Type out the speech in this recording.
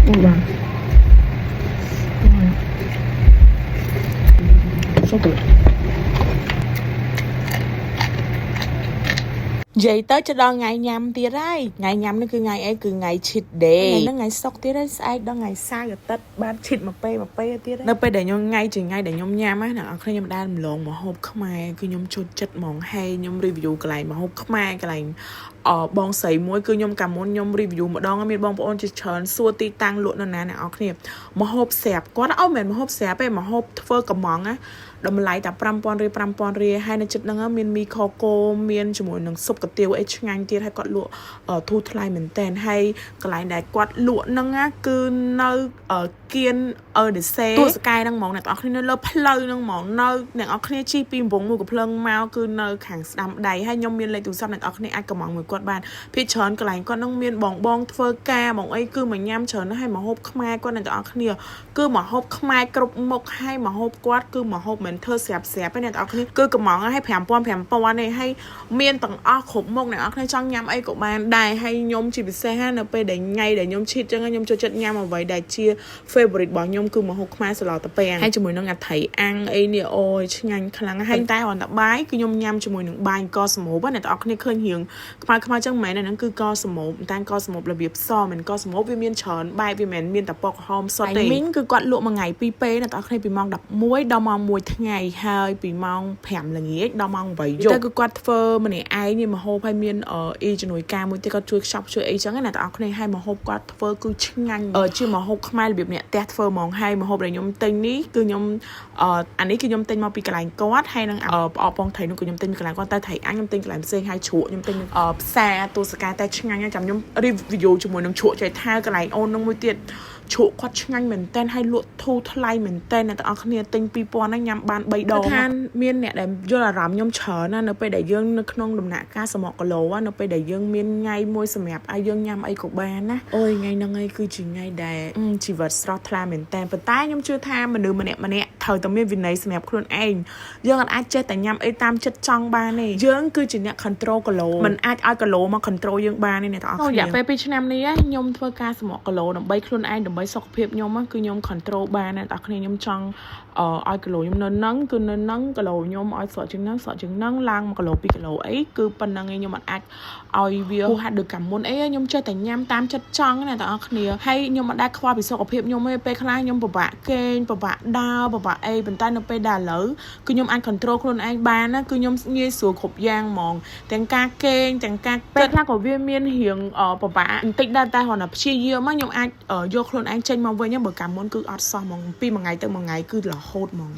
អូបាទ So good. និយាយទៅจะដល់ថ្ងៃញ៉ាំទៀតហើយថ្ងៃញ៉ាំនេះគឺថ្ងៃអីគឺថ្ងៃ cheat day ថ្ងៃហ្នឹងថ្ងៃសុក្រទៀតហើយស្អែកដល់ថ្ងៃសៅរ៍អាទិត្យបាន cheat មួយពេលមួយពេលទៀតហើយនៅពេលដែលខ្ញុំថ្ងៃជាថ្ងៃដែលខ្ញុំញ៉ាំណាអ្នកនរគ្នាខ្ញុំមិនដែលម្លងម្ហូបខ្មែរគឺខ្ញុំចូលចិត្តហ្មងហើយខ្ញុំ review កន្លែងម្ហូបខ្មែរកន្លែងអបងស្រីមួយគឺខ្ញុំកាលមុនខ្ញុំ review ម្ដងមានបងប្អូនជាច្រើនសួរទីតាំងលក់នៅណាអ្នកនរគ្នាម្ហូបស្រាប់គាត់អូមិនមែនម្ហូបស្រាប់ទេម្ហូបធ្វើកំងណាតម្លៃតែ5000រៀល5000រៀលហើយនៅចិត្តហ្នឹងមានមីខគោមានជាមួយនឹងស៊ុបកាទៀវអីឆ្ងាញ់ទៀតហើយគាត់លក់ធូរថ្លៃមែនតើហើយកន្លែងដែលគាត់លក់ហ្នឹងគឺនៅគៀនអឺដេសេទួលសកែហ្នឹងហ្មងអ្នកទាំងអស់គ្នានៅលើផ្លូវហ្នឹងហ្មងនៅអ្នកនរគ្នាជិះពីកំពង់មួយកំភ្លឹងមកគឺនៅខាងស្ដាំដៃហើយខ្ញុំមានលេខទូរស័ព្ទអ្នកទាំងអស់គ្នាអាចកំងមួយគាត់បានភាគច្រើនកន្លែងគាត់ហ្នឹងមានបងបងធ្វើការបងអីគឺមកញ៉ាំច្រើនណាស់ហើយមកហូបខ្មែរគាត់អ្នកទាំងអស់គ្នាគឺមកហូបខ្មែរគ្រប់មុខហើយមកហូបគាត់គឺមកហូបមិនធ្វើស្រាប់ស្រាប់ទេអ្នកទាំងអស់គ្នាគឺកំងឲ្យ5000 5000ទេហើយមានទាំងអស់គ្រប់មុខអ្នកទាំងអស់គ្នាចង់ញ៉ាំអីក៏បានដែរហើយខ្ញុំជាពិសេសណានៅពេលដែលថ្ងៃដែលខ្ញុំ cheat ចឹងខ្ញុំចូលចិត្តញ៉ាំអ្វីដែលជា favorite របស់ខ្ញុំគឺម្ហូបខ្មែរសម្លតាពាំងហើយជាមួយនឹងអាត្រីអាំងអីនេះអូយឆ្ងាញ់ខ្លាំងហើយតែគ្រាន់តែបាយគឺខ្ញុំញ៉ាំជាមួយនឹងបាយកសម្រូបអ្នកទាំងអស់គ្នាឃើញរៀងខ្មៅខ្មៅចឹងមិនមែនហ្នឹងគឺកសម្រូបតែកសម្រូបរបៀបសមិនកសម្រូបវាមានច្រើនបែបវាមិនមែនមានតែពណ៌ក្រហមសុទ្ធទេមីងគឺគាត់លក់មួយថ្ងៃពីរពេលអ្នកទាំងអស់គ្នាពីម៉ោង11ដល់ម៉ោង1ថ្ងៃហើយពីម៉ោង5ល្ងាចដល់ម៉ោង8យប់ទៅគឺគាត់ធ្វើម្នាក់ឯងនេះម្ហូបហើយមានអ៊ីជំនួយការមួយទៀតគាត់ជួយខ្ចប់ជួយអីចឹងណាអ្នកទាំងអស់គ្នាហើយម្ហូបគាត់ធ្វើគឺឆ្ងាញ់ជាម្ហូបខ្មែររបៀបអ្នកផ្ទះធ្វើហ្មងហើយម្ហូបដែលខ្ញុំទិញនេះគឺខ្ញុំអានេះគឺខ្ញុំទិញមកពីកន្លែងគាត់ហើយនឹងផ្អកពងត្រីនោះគឺខ្ញុំទិញពីកន្លែងគាត់តែត្រីអាំងខ្ញុំទិញកន្លែងផ្សេងហើយជ្រក់ខ្ញុំទិញផ្សារទួលសកែតែឆ្ងាញ់ចាំខ្ញុំ review ជាមួយនឹងជ្រក់ចៃថៅកន្លែងអូននឹងមួយទៀតជ្រក់គាត់ឆ្ងាញ់មែនតើហើយលក់ធូរថ្លៃមែនតើអ្នកទាំងអស់គ្នាទិញ2000ហ្នឹងញ៉ាំបាន3ដងថាមានអ្នកដែលយល់អារម្មណ៍ខ្ញុំច្រើនណានៅពេលដែលយើងនៅក្នុងដំណាក់កាលសម្រកគីឡូនៅពេលដែលយើងមានថ្ងៃមួយសម្រាប់ឲ្យយើងញ៉ាំអីក៏បានណាអូយថ្ងៃហ្នឹងឯងគឺជាថ្ងៃដែលជីវិតស្រស់ថ្លាមែនតើប៉ុន្តែខ្ញុំជឿថាមនុស្សម្នាក់ម្នាក់ត្រូវតែមានវិន័យសម្រាប់ខ្លួនឯងយើងអាចចេះតែញ៉ាំអីតាមចិត្តចង់បានទេយើងគឺជាអ្នក control គីឡូមិនអាចឲ្យគីឡូមក control យើងបានទេអ្នកទាំងអស់គ្នារយៈពេល2ឆ្នាំនេះខ្ញុំធ្វើការសម្រកគីឡូដើម្បីខ្លួនឯងដើម្បីសុខភាពខ្ញុំគឺខ្ញុំ control បានអ្នកទាំងអស់គ្នាខ្ញុំចង់ឲ្យគីឡូខ្ញុំនៅនឹងគឺនៅនឹងគីឡូខ្ញុំឲ្យស្រកជាងនឹងស្រកជាងនឹងឡើង1គីឡូ2គីឡូអីគឺប៉ុណ្្នឹងឯងខ្ញុំអត់អាចឲ្យវាហួសហេតុដូចកាលមុនអីខ្ញុំចេះតែញ៉ាំតាមចិត្តចង់ណាទាំងអស់គ្នាហើយខ្ញុំអត់ដែលខ្វល់ពីសុខភាពខ្ញុំទេពេលខ្លះខ្ញុំពិបាកគេងពិបាកដើរពិបាកអីប៉ុន្តែនៅពេលដែលឥឡូវគឺខ្ញុំអាច control ខ្លួនឯងបានណាគឺខ្ញុំងាយស្រួលគ្រប់យ៉ាងហ្មងទាំងការគេងទាំងការពេលខ្លះក៏វាមានរៀងពិបាកបន្តិចដែរតែគ្រាន់តែព្យាយាមខ្ញុំអាចយកខ្លួនឯងចេញមកវិញបើកាលមុនគឺអត់សោះហ្មងពីមួយថ្ងៃទៅមួយថ្ងៃគឺរហូតហ្មង។